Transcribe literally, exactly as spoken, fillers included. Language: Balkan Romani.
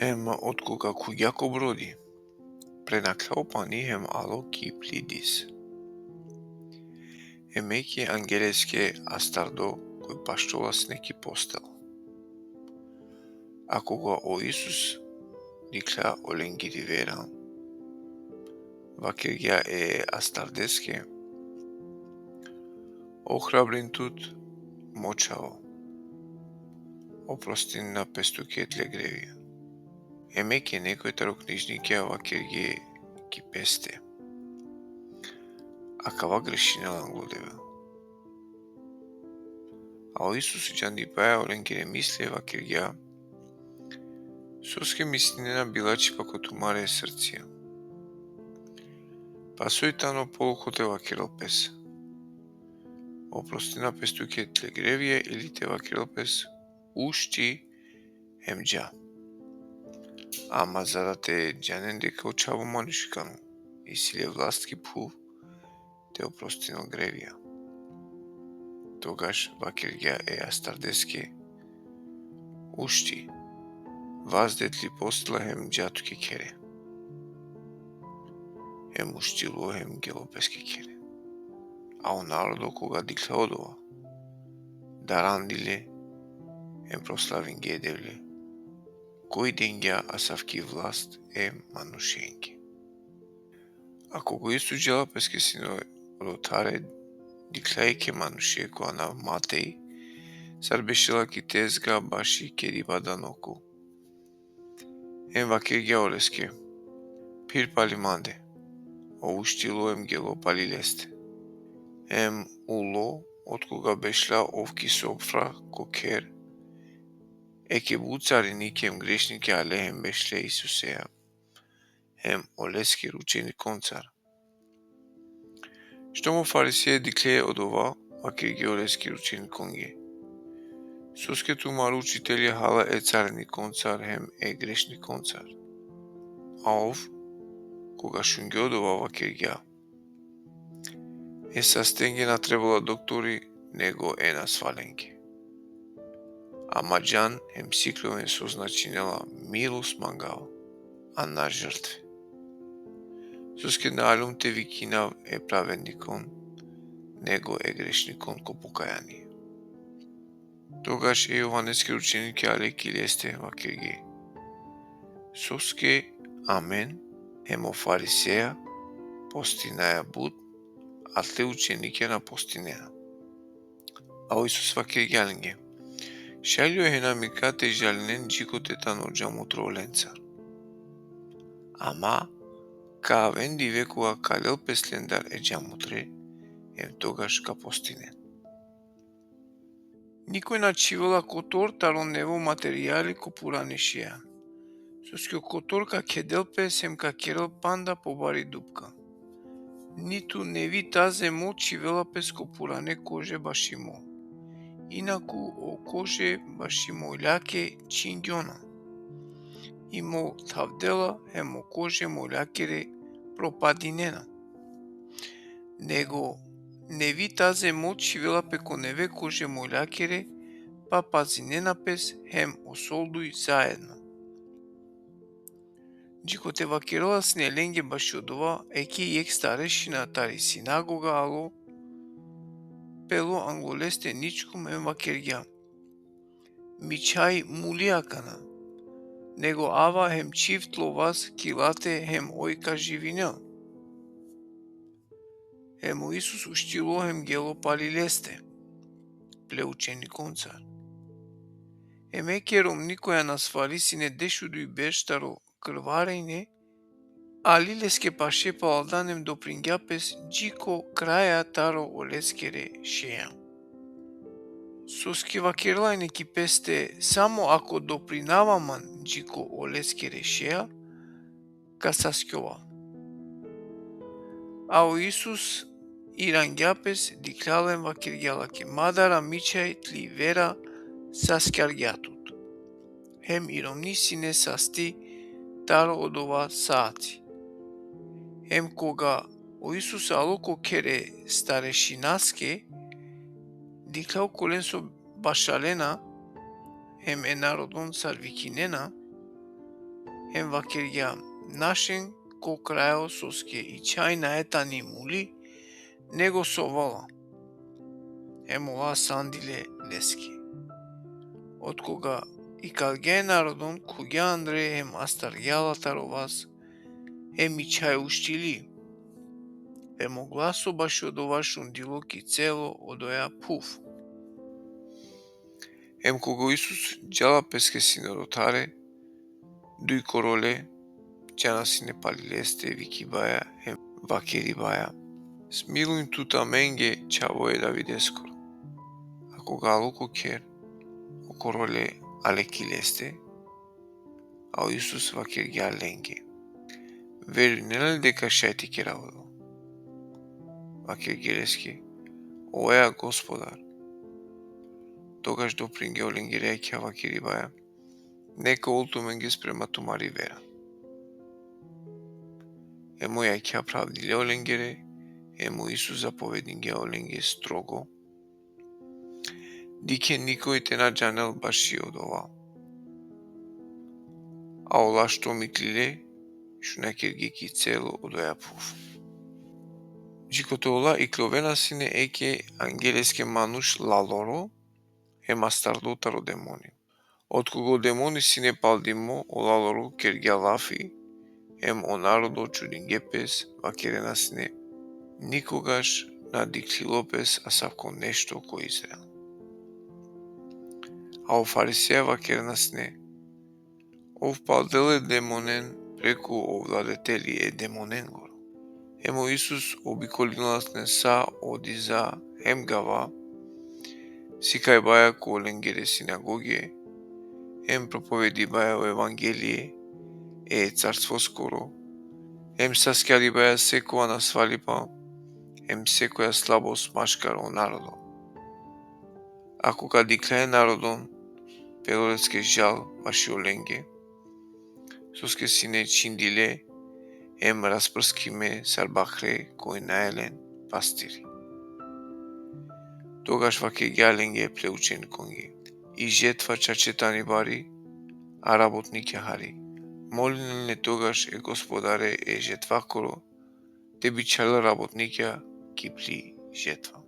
Em otkoga khugja ko brodi, prenakhlja o pani hem alo ki pli diz. Em eke angeleske astardo koj paštola sine ki postel. A koga o Isus dikhlja olengiri vera, vakergja e astardeske: Ohrabrin tut, mo čhavo, oprostinena pes tuke tle grevija. Em eke nekoj taro knižnikja vakerge ki peste: Akava grešinela anglo Devel. A o Isus džandipaja olengere misle vakergja: Soske mislinena bilačhipa ko tumare srcija? Pa soj tano polokho te vakerel pes: Oprostinena pes tuke tle grevija, ili te vakerel pes: Ušti hem dža? Ama za da te džanen deka o Čhavo manušikano isi le vlast ki phuv te oprostinel grevija. Togaš vakergja e astardeske: Ušti, vazde tli postela hem dža tuke khere. Em uštilo hem gelo peske khere. A o narodo koga dikhlja odova, darandile em proslavingje e Devle, koj dengja asavki vlast e manušenge. A koga o Isus džala peske sine odothare, dikhlja eke manuše ko anav Matej, sar bešela ki tezga baši kediba danoko. Em vakergja oleske: Phir pali mande. Ov uštilo em gelo pali leste. Em ulo, otkoga bešla ov ki sofra ko kher, eke but carinikja em grešnikja ale hem bešle e Isusea hem oleskere učenikoncar. Štom o fariseja dikhle odova, vakerge oleskere učenikonge: Soske tumaro učitelja hala e carinikoncar hem e grešnikoncar? A ov, koga šunge odova, vakergja: E sastenge na trebela doktori, nego e nasvalenge. Ama džan hem sikljoven so značinela milost mangava, a na žrtve. Soske na aljum te vikinav e pravednikon, nego e grešnikon ko pokajanie. Togaš e Jovaneskere učenikja ale ki leste, vakerge: Soske amen hem o fariseja postinaja but, a tle učenikja na postinena? A o Isus vakergja lenge: Šaj li o henamika te žalinen džikote tano džamutro lencar? Ama ka aven dive koga ka lel pes lendar e džamutre, em togaš ka postinen. Nikoj na čhivela kotor taro nevo materiali ko purane šeja. Soske o kotor ka khedel pes hem ka kerel panda pobari dupka. Nitu nevi taze mol čhivela pes ko purane kože baši mol. Inaku o kože baši moljake čhingjona. I mol thavdela hem o kože moljakere propadinena. Nego nevi taze mol čhivela pe ko neve kože moljakere, pa pazinena pes hem o solduj zaedno. Džikote vakerela sine lenge bašo odova, eke jekh starešina tari sinagoga alo, pelo anglo leste ničkum hem vakergja: Mi čhaj muli akana, nego ava hem čhiv tlo vas ki late hem oj ka živinel. Hem o Isus uštilo hem gelo pali leste, ple učenikoncar. Hem eke romni koja nasvali sine dešuduj berš taro krvarenje, ali leske paše palaldan hem dopringja pes dži ko kraja taro oleskere šeja. Soske vakerela ine ki peste: Samo ako doprinava man dži ko oleskere šeja, ka saskjovav. A o Isus irangja pes, dikhlja le hem vakergja lake: Ma dara, mi čhaj, tli vera saskjargja tut. Hem i romni sine sasti taro odova saati. Hem koga o Isus alo ko kher e starešinaske, dikhlja okolen so bašalena, hem e narodon sar vikinena, Hem vakergja: Našen ko krajo, soske i čhaj nae tani muli, nego so ovola. Hem ola sandile leske. Otkoga ikalgja e narodon, khugja andre hem astargja la taro vas, hem i čhaj uštili. Hem o glaso bašo odova šundilo ki celo odoja phuv. Hem koga o Isus džala peske sine odothare, duj korole džana sine pali leste, vikibaja hem vakeribaja: Smilujn tut amenge, čhavo e Davideskoro. A koga alo ko kher, o korole ale ki leste, a o Isus vakergja lenge: Verujnena li deka šaj te kerav odova? Vakergje leske: Oja, Gospodar. Togaš dopringja olengere jakha vakeribaja: Neka ol tumenge sprema tumari vera. Hem o jakha pravdile olengere, hem o Isus zapovedingja olenge strogo: Dikhen, nikoj te na džanel baši odova. A ola štom iklile, šunakerge ki celo odoja phuv. Dži kote ola iklovena sine eke angje leske manuš laloro, hem astardo taro demoni. Otkoga o demoni sine paldimo, o laloro kergja lafi, hem o narodo čudingje pes, vakerena sine: Nikogaš na dikhlilo pes asavko nešto ko Izrael. A o fariseja vakerena sine: Ov paldela e demonen preku o vladeteli e demonengoro. Hem o Isus obikolinola sine sa o diza hem gava, sikajbaja ko olengere sinagoge, hem propovedibaja o evangelie e carstvoskoro, hem saskjalibaja sekova nasvalipa, hem sekoja slabost maškar o narodo. A koga dikhlja e narodon, pelo leske žal baši olenge, soske sine čhindile hem rasprskime sar bakhre koj nae len pastiri. Togaš vakergja lenge ple učenikonge: I žetva čače tani bari, a rabotnikja hari. Molinen le togaš e Gospodare e žetvakoro, te bičhalel rabotnikja ki pli žetva.